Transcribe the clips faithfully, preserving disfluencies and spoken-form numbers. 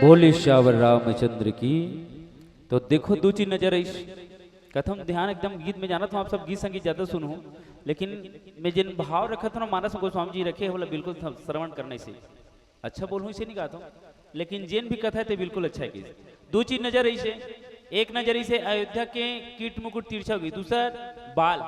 बोले सियावर रामचंद्र की। तो देखो, दू चीज नजर आइस। कथम ध्यान एकदम गीत में जाना था, आप सब गीत संगीत ज्यादा सुनो, लेकिन मैं जिन भाव रखा था ना, मानस में गोस्वामी जी रखे, बोला बिल्कुल श्रवण करने से अच्छा बोलूं, इसे नहीं कहा था, लेकिन जेन भी कथा है ते बिल्कुल अच्छा है कि दू चीज नजर आइस। एक नजर इसे अयोध्या के कीट मुकुट तिरछा हो गई, दूसर बाल,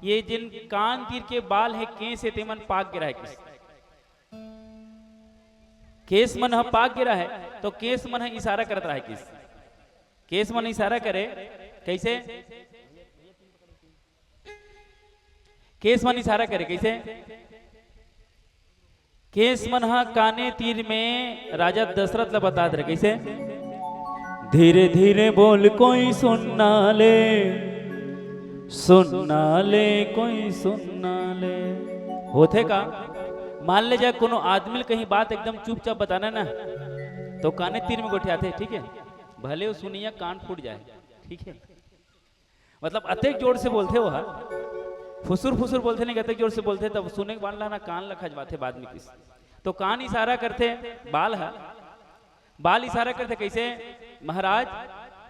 ये जिन कान तीर के बाल है, केस है, तेमन पाक गिरा है किस केस मन ह पाक गिरा है, तो केस मन ह इशारा करत रहा है किस केस मन इशारा करे, कैसे? केस मन इशारा करे, कैसे? केस मन ह काने तीर में राजा दशरथ ला बतात रहे, कैसे? धीरे धीरे बोल, कोई सुनना ले, सुनना ले, कोई सुनना ले। होथे का, मान ले जाए कोनो आदमी ल कहीं बात एकदम चुपचाप बताना ना, तो काने तीर में गोठियाथे, ठीक है? भले वो सुनिया कान फूट जाए, ठीक है? मतलब अतेक जोर से बोलथे वो ह, फुसुर फुसुर बोलथे नहीं, अतेक जोर से बोलथे, तब सुने वाला ना कान ल खजवाथे बाद में किस। तो कान इशारा करथे, बाल ह, बाल इशारा करथे कैसे? महाराज,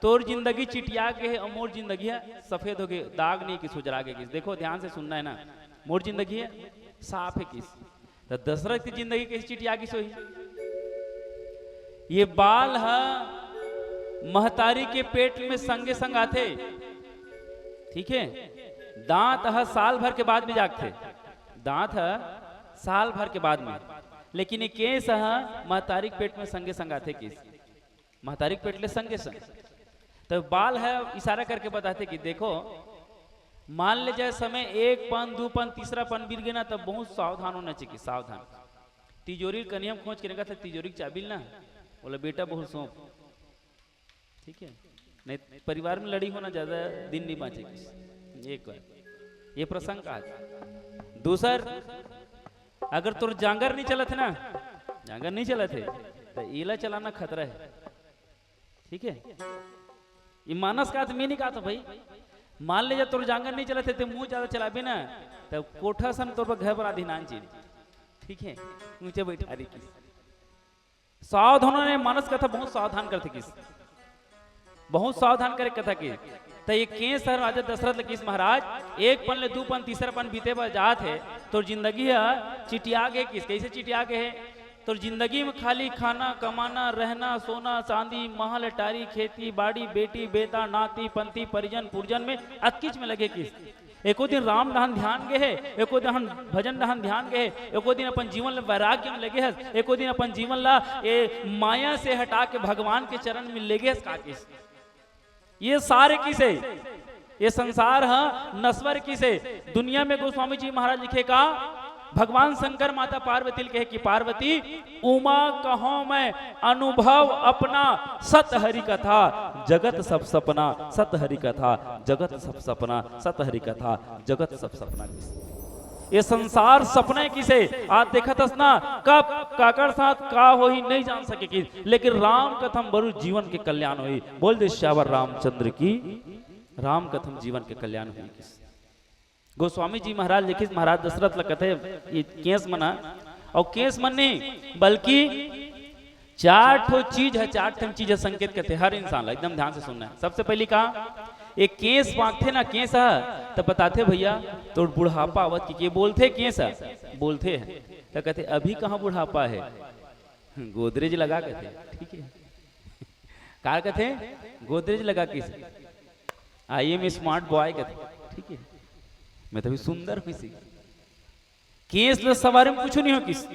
तोर जिंदगी चिटिया गे हे अउ मोर जिंदगी ह सफेद हो गे, दाग नहीं किस, उजरा गे किस। देखो, ध्यान से सुनना है ना, मोर जिंदगी ह साफ है किस, तो दशरथ की जिंदगी कैसे चिटिया गिस होही? ये बाल ह महतारी के पेट में संगे संग आथे, ठीक है? दांत ह साल भर के बाद में जागथे, दांत ह साल भर के बाद में, लेकिन ये केस ह महतारी के पेट में संगे संग आथे किस, महतारी के पेट ले संगे संग। तो बाल ह इशारा करके बताथे कि देखो, मान ले जाए समय एक पन, दू पन, तीसरा पन बीत गे ना, तब बहुत सावधान होना चाहिए, सावधान। तिजोरी कनिया में खोज के रखा था, तिजोरी के चाबी ल ना, बोला बेटा बहुत सौंप, ठीक है? नहीं, परिवार में लड़ी होना ज्यादा दिन नहीं बांचे किस। एक बार ये प्रसंग का आज। दूसर, अगर तोर जांगर नहीं चलत है ना, जांगर नहीं चलत है, तो एला चलाना खतरा है, ठीक है? ये मानस का आदमी नहीं कहा था भाई, मान ले जा तोर जांगर नहीं चलत है, ते मुंह ज्यादा चलाबे ना, तब कोठा सन तोर पर घर पर आधी नान चीज, ठीक है? ऊंचे बैठा रही की सावधान होने मानस कथा बहुत सावधान करथे किस, बहुत सावधान करे कथा की। त ये केस हर राजा दशरथ ल किस महाराज, एक पन ले दू पन, तीसरा पन बीते बर जात हे, तोर जिंदगी ह चिटिया गे किस। कैसे चिटिया गे हे? तोर जिंदगी में खाली खाना, कमाना, रहना, सोना, चांदी, महल, अटारी, खेती, बाड़ी, बेटी, बेटा, नाती, पंती, परिजन, पुरजन में अतकिच में लगे किस। एको दिन राम डहन ध्यान गे हे, एको दिन भजन डहन ध्यान गे हे, एको दिन अपन जीवन ल वैराग्य में लगे हस, एको दिन अपन जीवन ला ए माया से हटा के भगवान के चरण में लेगे हस का किस। ये सारे किसे, ये संसार ह नश्वर किसे। दुनिया में गोस्वामी जी महाराज लिखे का, भगवान शंकर माता पार्वती ल कहे कि पार्वती, उमा कहो मैं अनुभव अपना, सत हरि कथा जगत सब सपना, सत हरि कथा जगत सब सपना, सत हरि कथा जगत सब सपना किस। ये संसार सपना किसे, आज देखत हस ना, कब काकर साथ का होही नहीं जान सके किस, लेकिन राम कथम बरु जीवन के कल्याण होही। बोल दे सियावर रामचंद्र की, राम कथम जीवन के कल्याण होही किस। गोस्वामी जी महाराज लिखिस, महाराज दशरथ ल कथे, ये केस मन ह, अउ केस मन नहीं, बल्कि चार ठो चीज है, चार ठन चीज है, संकेत कथे हर इंसान ला, एकदम ध्यान से सुनना है। सबसे पहली का, एक केस मांगथे ना, केस ह, त बताथे, "भैया, तोर बुढ़ापा आवत कि के बोलथे केस ह?" बोलथे है, त कथे, "अभी कहाँ बुढ़ापा है, गोदरेज लगा," कथे, ठीक है। का कथे? "गोदरेज लगा किस, I am smart boy," कथे, ठीक है। "मैं तो अभी सुंदर हूँ इसी।" केस ल सवारे में कुछ नहीं हो किस।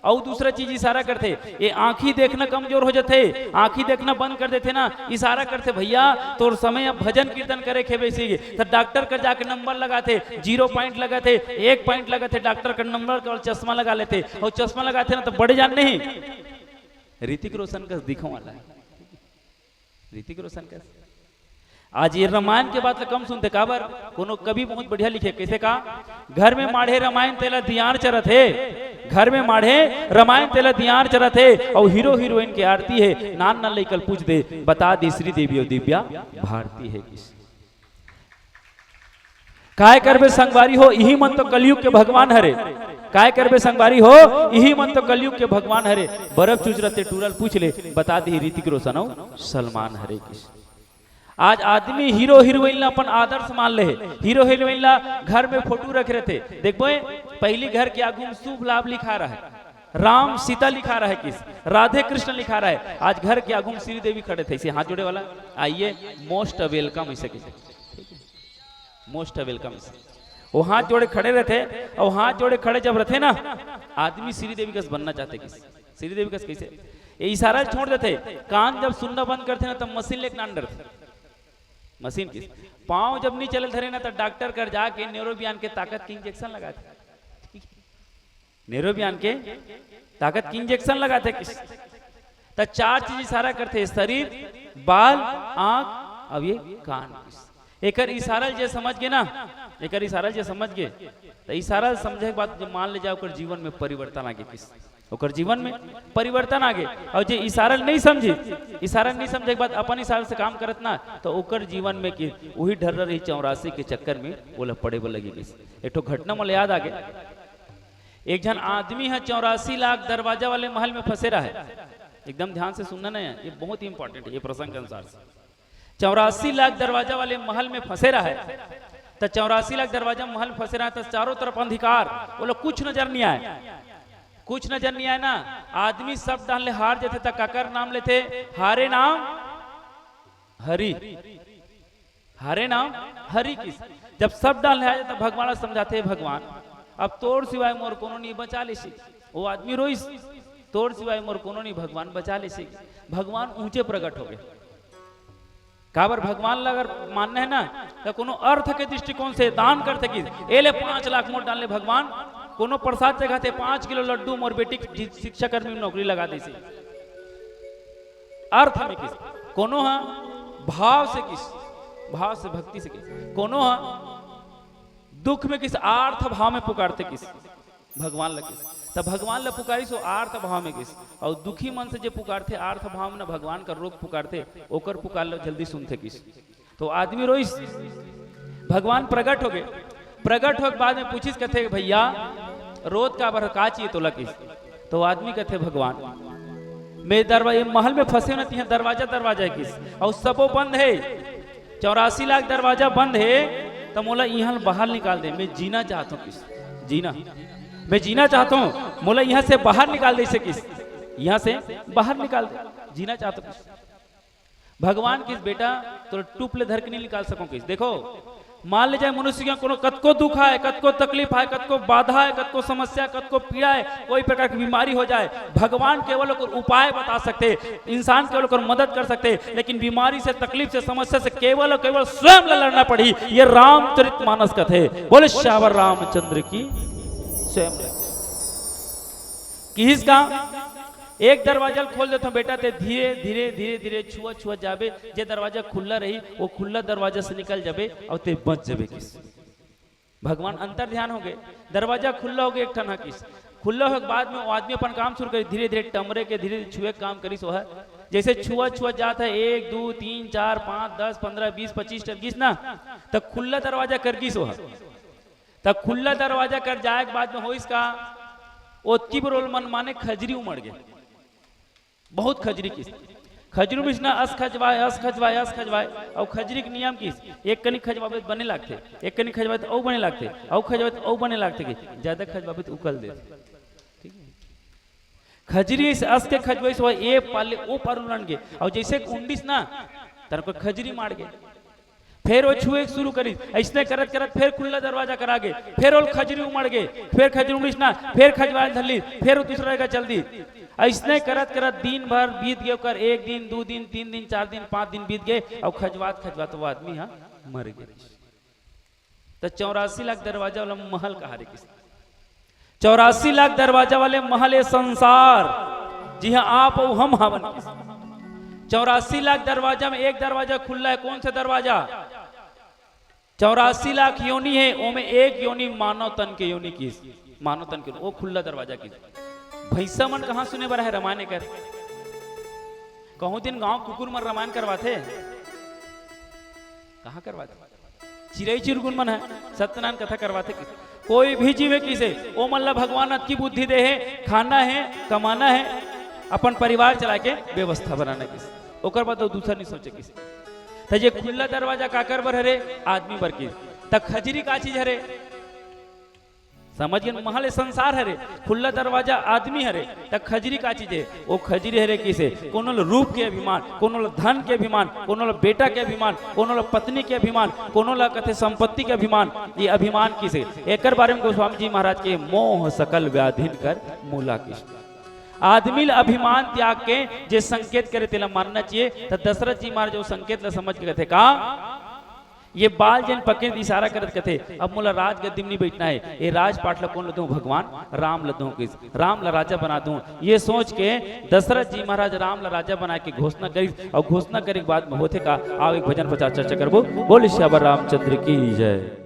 अउ दूसरा चीज इशारा करथे, ये आंखी देखना कमजोर हो जाथे, आंखी देखना बंद कर देथे ना, इशारा करथे, "भैया, तोर समय अब भजन कीर्तन करे के बेसी गे।" त डॉक्टर कर जाके नंबर लगाथे, जीरो पॉइंट लगाथे, एक पॉइंट लगाथे, डॉक्टर कर नंबर कर चश्मा लगा लेथे, अउ चश्मा लगाथे ना, त बड़े जान नहीं, ऋतिक रोशन कस दिखों वाला है। ऋतिक रोशन कस। आज ये रामायण के बात ल कम सुनथे, काबर? कोनो कवि बहुत बढ़िया लिखे, कैसे का, "घर में माढ़े रामायण तेला दियार चरत हे, घर में माढ़े रामायण तेला दियार चरत हे, अउ हीरो हीरोइन के आरती हे, नान नान लइका ल पूछ दे, बता दे श्रीदेवी अउ दिव्या भारती हे किस।" काय करबे संगवारी हो, इही मन तो कलयुग के भगवान हरे। काय करबे संगवारी हो, इही मन तो कलयुग के भगवान हरे। बरफ चुचरा ते टूरा ल पूछ ले, बता दिही ऋतिक रोशन अउ सलमान हरे किस। आज आदमी हीरो हीरोइन ला अपन आदर्श मान ले हे। हीरो हीरोइन ला घर में फोटो रखे रहते। देखबो, पहली घर के आगू में शुभ लाभ लिखा रहे, राम सीता लिखा रहे किस, राधे कृष्ण लिखा रहे। आज घर के आगू में श्रीदेवी खड़े थे, इसे हाथ जोड़े वाला, आइए, most welcome, इसे कहिथे। Most welcome। वो हाथ जोड़े खड़े रहते, अउ हाथ जोड़े खड़े जब रहते ना, आदमी श्रीदेवी कस बनना चाहते किस। श्रीदेवी कस कैसे? ये इशारा छोड़ देते, कान जब सुनना बंद करते ना, तब मशीन लेके नान डरते। मशीन किस? पाँव जब नहीं चले धरे ना, तो डॉक्टर कर जाके न्यूरोबियान के ताकत के इंजेक्शन लगाते। न्यूरोबियान के ताकत के इंजेक्शन लगाते किस। त चार चीज इशारा करते, शरीर, बाल, आंख, अब ये कान। एकर इशारा जे समझ गे ना, एकर इशारा जे समझ गे, त इशारा समझे के बाद जो मान ले जाओ, ओकर जीवन में परिवर्तन आ गे किस, ओकर जीवन में परिवर्तन आ गे। और जे इशारा नहीं समझी, इशारा नहीं समझे के बाद अपन इशारा से काम करत ना, तो ओकर जीवन में कि वही ढर्रा रही, चौरासी के चक्कर में ओला पड़े बर लगी किस। एक ठो घटना मोला याद आ गे। एक झन आदमी ह चौरासी लाख दरवाजा वाले महल में फंसे रहे। एकदम ध्यान से सुनना ना, ये बहुत इंपॉर्टेंट है, ये प्रसंग के अनुसार से। चौरासी लाख दरवाजा वाले महल में फंसे रहे, त चौरासी लाख दरवाजा महल में फंसे रहे, त चारों तरफ अंधकार, वो लोग कुछ नजर नहीं आए, कुछ नजर नहीं आए ना। आदमी सब डाहन ले हार जथे, त काकर नाम लेथे? हारे नाम हरि। हरे नाम हरि किस। जब सब डाहन ले आ जाता, भगवान ला समझाते, "भगवान, अब तोर सिवाय मोर कोनो नहीं बचा ले से।" वो आदमी रोइस, "तोर सिवाय मोर कोनो नहीं भगवान बचा ले से।" भगवान ऊंचे प्रकट हो गए। काबर भगवान ला अगर मानना है ना, तो कोनो अर्थ के दृष्टिकोण से दान करते किस, "ए ले पाँच लाख मोर डाल ले भगवान, कोनो प्रसाद जगह ते पाँच किलो लड्डू मोर बेटी के शिक्षा कर्मी में नौकरी लगा दे से।" अर्थ में किस, कोनो हा भाव से किस, भाव से, भक्ति से किस, कोनो हा दुख में किस, आर्थ भाव में पुकारते किस भगवान ला किस। त भगवान ला पुकारिस, वो आर्थ भाव में किस। और दुखी मन से जे पुकारथे आर्थ भाव में ना, भगवान का रोग पुकारथे, ओकर पुकार ला जल्दी सुनथे किस। तो आदमी रोइस, भगवान प्रकट हो गए। प्रकट होके बाद में पूछिस, कथे, "भैया, रोत काबर, का चाहिए तोला किस?" तो आदमी कथे, "भगवान, मैं दरवा-, ये महल में फंसे हो ना, तिहां दरवाजा, दरवाजा है किस, और सबो बंद है, चौरासी लाख दरवाजा बंद है, तो मोला यहाँ बाहर निकाल दे, मैं जीना चाहता हूँ किस, जीना, मैं जीना चाहता हूँ, मोला यहाँ से बाहर निकाल दे से किस, यहाँ से बाहर निकाल दे, जीना चाहता हूँ किस।" भगवान किस, "बेटा, तोला टूप ले धर के नहीं निकाल सको किस।" देखो, मान ले जाए मनुष्य के कोनो कतको दुख आए, कतको तकलीफ आए, कतको बाधा आए, कतको समस्या, कतको पीड़ा आए, कोई प्रकार की बीमारी हो जाए, भगवान केवल ओकर उपाय बता सकते, इंसान केवल ओकर मदद कर सकते, लेकिन बीमारी से, तकलीफ से, समस्या से केवल और केवल स्वयं ला लड़ना पड़ी। ये रामचरित मानस कथे। बोले सियावर रामचंद्र की। स्वयं किस का एक दरवाजा ल खोल देथों बेटा, ते धीरे, धीरे, धीरे, धीरे छुआ, छुआ जाबे, जे दरवाजा खुल्ला रही, वो खुल्ला दरवाजा से निकल जाबे, और ते बच जाबे किस। भगवान अंतर ध्यान हो गए, दरवाजा खुल्ला हो गए एक ठन हा किस। खुल्ला होए के बाद में वो आदमी अपन काम शुरू करी, धीरे, धीरे टमरे के, धीरे, धीरे छुए के काम करिस। वो है जैसे छुआ, छुआ जात है, एक, दो, तीन, चार, पाँच, दस, पन्द्रह, बीस, पच्चीस टप गिस ना, त खुल्ला दरवाजा कर गिस वो है। त खुल्ला दरवाजा कर जाए के बाद में होइस का, ओतकी बरोल मन माने खजरी उमड़ गए, बहुत खजरी किस। खजरी में ना अस खजवाए, अस खजवाए, अस खजवाए, और खजरी के नियम किस, एक कनी खजवाबे त बने लागथे, एक कनी खजवाए त अउ बने लागथे, अउ खजवाए त अउ बने लागथे, कि ज्यादा खजवाबे त उकल देथे। ठीक है, खजरी इस अस के खजवाइस, वो ए पाले ओ पार उलन गे, और जैसे उंडिस ना, तर को खजरी मार गे। फिर वो छुए के शुरू करिस, ऐसने करत करत फिर खुल्ला दरवाजा कर आगे, फिर वो खजरी उमड़ गे, फिर खजरी उमड़िस ना, फिर खजवाए धरली, फिर वो दूसरा जगह चल दी। ऐसने करत करत दिन भर बीत गए, ओकर एक दिन, दो दिन, तीन दिन, चार दिन, पांच दिन बीत गए, और खजवात खजवात वो आदमी हा मर गए। तो चौरासी लाख दरवाजा वाला महल कहा रे किस। चौरासी लाख दरवाजा वाले महल ए संसार, जिहां आप अउ हम हावन। चौरासी लाख दरवाजा में एक दरवाजा खुल्ला है, कौन सा दरवाजा? चौरासी लाख योनि है, ओमे एक योनि मानव तन के योनि किस, मानव तन के, वो खुल्ला दरवाजा किस। भैंसा मन कहां सुने बर है रामायण कर? कहूं दिन गांव कुकुर मन रामायण करवाथे, कहां करवाथे? चिरई चिरगुन मन है, सत्यनारायण कथा करवाथे कि कोई भी जीव हे किसे, ओमन ला भगवान अतकी बुद्धि दे हे, खाना हे, कमाना हे, अपन परिवार चलाए के व्यवस्था बनाना किसे। ओकर बाद वो दूसरा नहीं सोचे किसे। त ये खुल्ला दरवाजा काकर बर हरे? आदमी बर किस। त खजरी का चीज हरे? समझ गेन, महल संसार हरे, खुल्ला दरवाजा आदमी हरे, त खजरी का चीज हे? वो खजरी हरे किसे, कोनो ल रूप के अभिमान, कोनो ल धन के अभिमान, कोनो ल बेटा के अभिमान, कोनो ल पत्नी के अभिमान, कोनो ल कथे संपत्ति के अभिमान। ये अभिमान किसे? एकर बारे में गोस्वामी जी महाराज के मोह सकल व्याधिन कर मूला किसे। आदमी ल अभिमान त्याग के जे संकेत करे तेला मानना चाहिए। त दशरथ जी महाराज वो संकेत ल समझ के कथे का, ये बाल जेन पकड़े इशारा करत कथे, अब मोला राजगद्दी में नहीं बैठना हे, ये राजपाट ला कोन ल दूं? भगवान राम ल दूं किस, राम ला राजा बना दूं। ये सोच के दशरथ जी महाराज राम ला राजा बना के घोषणा करिस, और घोषणा करे के बाद में होथे का, आओ एक भजन पचास चर्चा करबो। बोल सियावर रामचंद्र की जय।